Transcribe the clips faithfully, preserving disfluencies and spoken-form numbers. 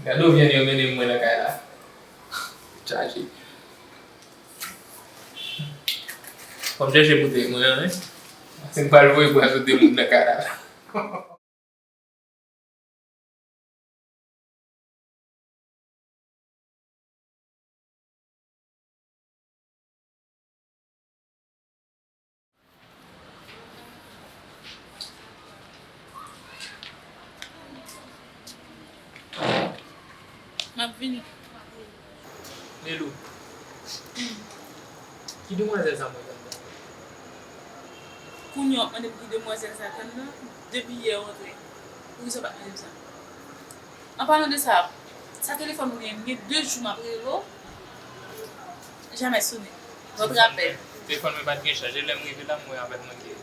Gade yon vyann yo mennen mwen nan kay la. Chaje. Fò m chèche boutèy mwen an, wi. Se m pral voye pou ajoute moun nan kay la. M ap vini. Melou. Hmm. Ki demwazèl sa mwen tande? Kounye a w ap mande m ki demwazèl sa tande la? Depi yè w antre. Poukisa w pa t mande m sa? An palan de sa, sa telefòn ou gen, m gen de jou m ap rele w, jamè sone. Lòt rapèl. Telefòn mwen pa t gen chaj, e lè m rive la, m wè apèl manke.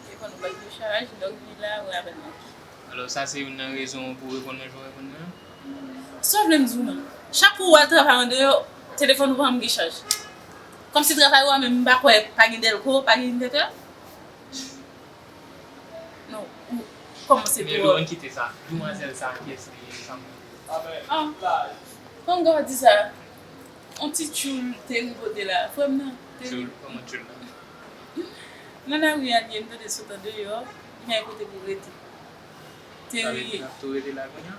Telefòn ou pa t gen chaj, lè w rive la, w wè apèl manke. Alò, sa se youn nan rezon pou w reponn mwen jan w reponn mwen an? Sa w vle m di w menm? Chak kou w al travay andeyò, telefòn ou pa janm gen chaj. Kòmsi travay ou a menm, m pa kwè pa gen dèlko, pa gen inètè. Non, ou kòmanse twò. Melou, ann kite sa. Demwazèl sa, kiyès li ye, sa m... Ah, kòman w ka di sa? On ti tchoul te ripote la. Frè m nan, te... Tchoul? Kòman tchoul la? Nan lari a li ye, m tande sot andeyò, li pa gen kote pou rete. Te riye. Sa vle di l ap tou rete la kounye a?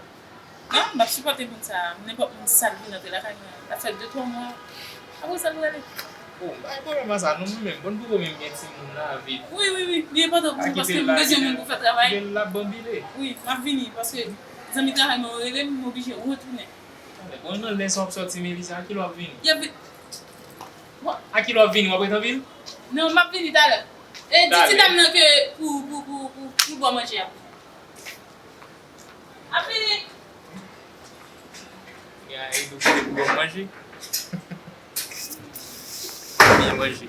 Non, m ap sipòte moun sa a. Nenpòt moun sa l vin antre lakay mwen, l ap fè de twa mwa. Apre sa, l prale. Oh, m pa gen pwoblèm ak sa, non, mwen menm. Bon, poko menm gen timoun la, vi. Wi, wi, wi. Li enpòtan pou mwen paske m bezwen moun pou fè travay. Kite l la, kite l la banbile. Wi, m ap vini paske zanmi travay mwen yo rele m, m oblije retounen. Bon, nan lè sa w ap sòti, Melissa, a kilè w ap vini? Y ap vi-, bon. A kilè w ap vini? W ap ret anvil? Non, m ap vini talè. E, di ti dam nan ke pou, pou, pou, pou, pou bò manje a. Ap vini. Ya, e nou kite pou bò manje. Byen manje.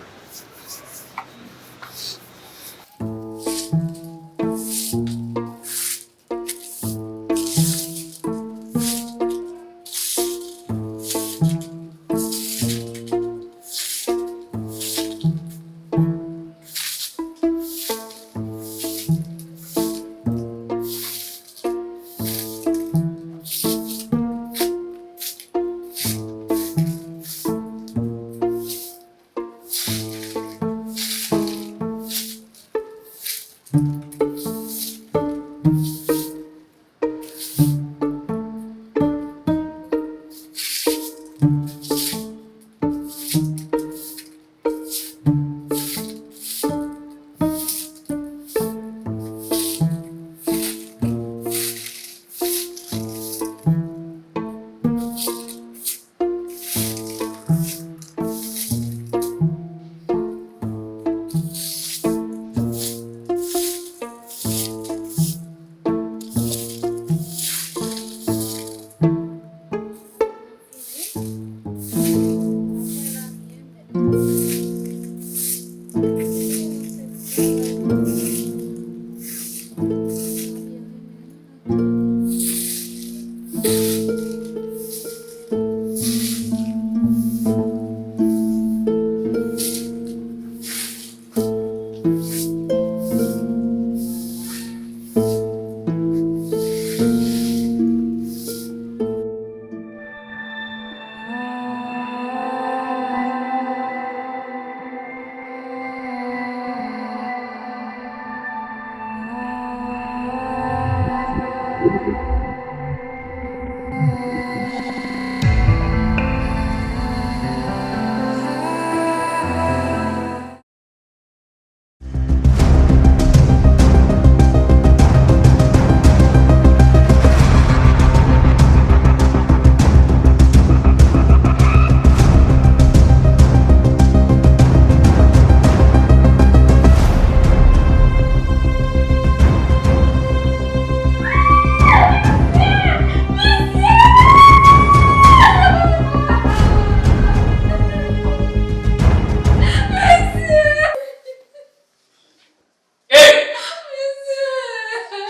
Hey!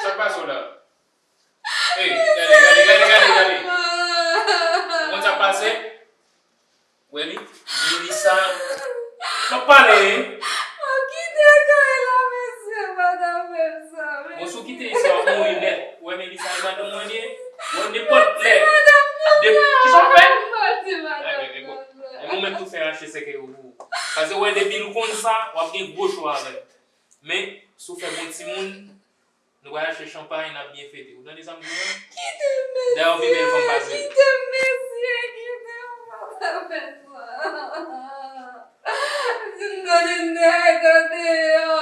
Sa k pase w la? Hey, gade, gade, gade, gade, gade. Ou konn sa k pase? Wè li, Melissa. M ap pale. M ap kite kay la, mesye, pa ta fè sa, mesye. Bon, si w kite isit, w ap mouri nèt. Ou wè Melissa, e madanm mwen li ye. Wè, nenpòt lè. Depi l konn sa, w ap gen gwo cho avè l. Men, si w fè bon timoun, nou pral achte chanpay, n ap byen fete. Ou tande sa m di w la? Kite m, mesye. Dayè, w pi bèl fanm pase. Kite m, mesye, kite m, papa, fè m mal. Si m tande m dèyè, tande yo.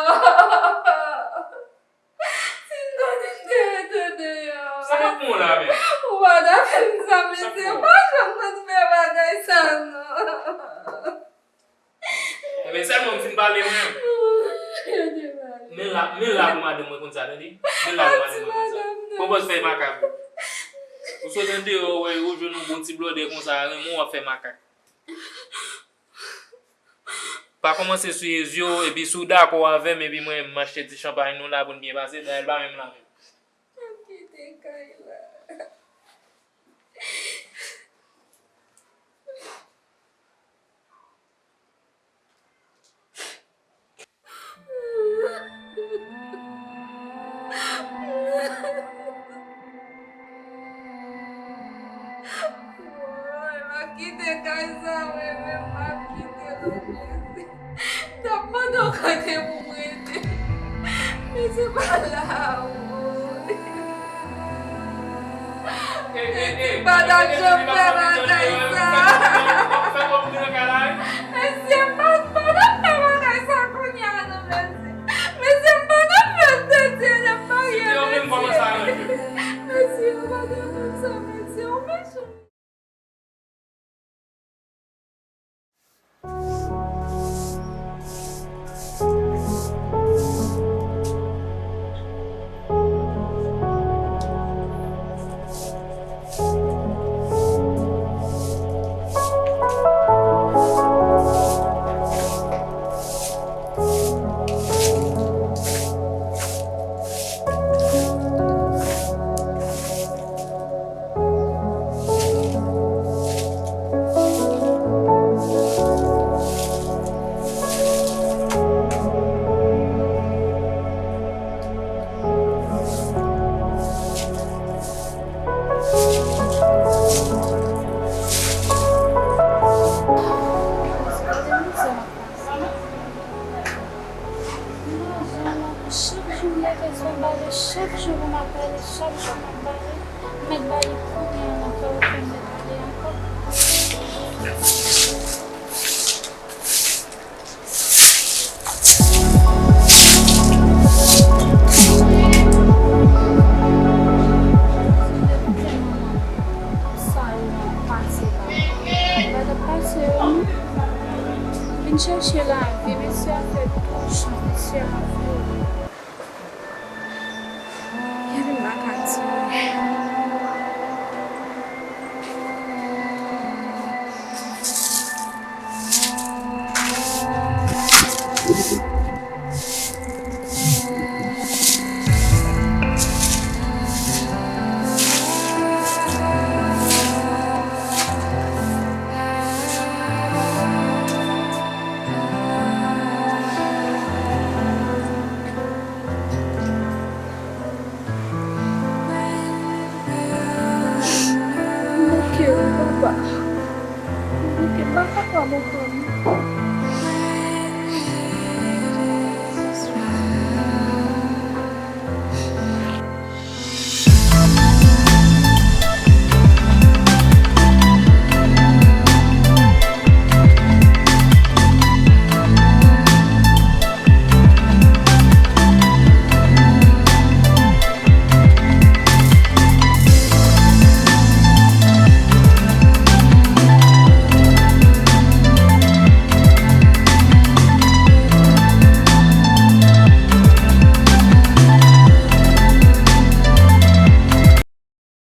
Si m tande m dèyè, tande yo. Sa k ap pran w la menm? Ou pa ta fè m sa, mesye. Ou pa janm konn fè bagay sa, non. Ebyen, sèlman m fin pale mwen. Men la, men la pou madanm mwen konn sa, tande? Men la pou madanm mwen konn sa. Pran pòz fè makak ou. Ou sot andeyò, wè, ou jwenn yon bon ti blòdè konsa, renmen w ap fè makak. Pa kòmanse souye zye w, epi si w dakò avè m, epi mwen, m achte ti chanpay nou la pou n byen pase, dayè l pa menm la menm. M ap kite kay la. Woy, m ap kite kay sa, wi, men m ap kite l, Jezi. M t ap mande w kote pou m rete. Men se pa la, woy. Mesye, pa t ap janm fè bagay sa. Mesye, pa, pa t ap fè bagay sa kounye a non, mesye. Mesye, pa t ap fè tete nan marye, mesye. Mesye, pa t ap fè sa, mesye, ou mechan. Chak jou m leve sou bale, chak jou pou m ap bale, chak jou m ap bale, m mèt bale kounye a nan kò yo pou m mèt bale ankò. Sa yo ap pase la. Bagay ap pase yo, non. Vin chèche lavi, mesye a fè tou jan, mesye a vole. Epi m pa ka di. M bouke wi, papa. M bouke, m pa kapab ankò non.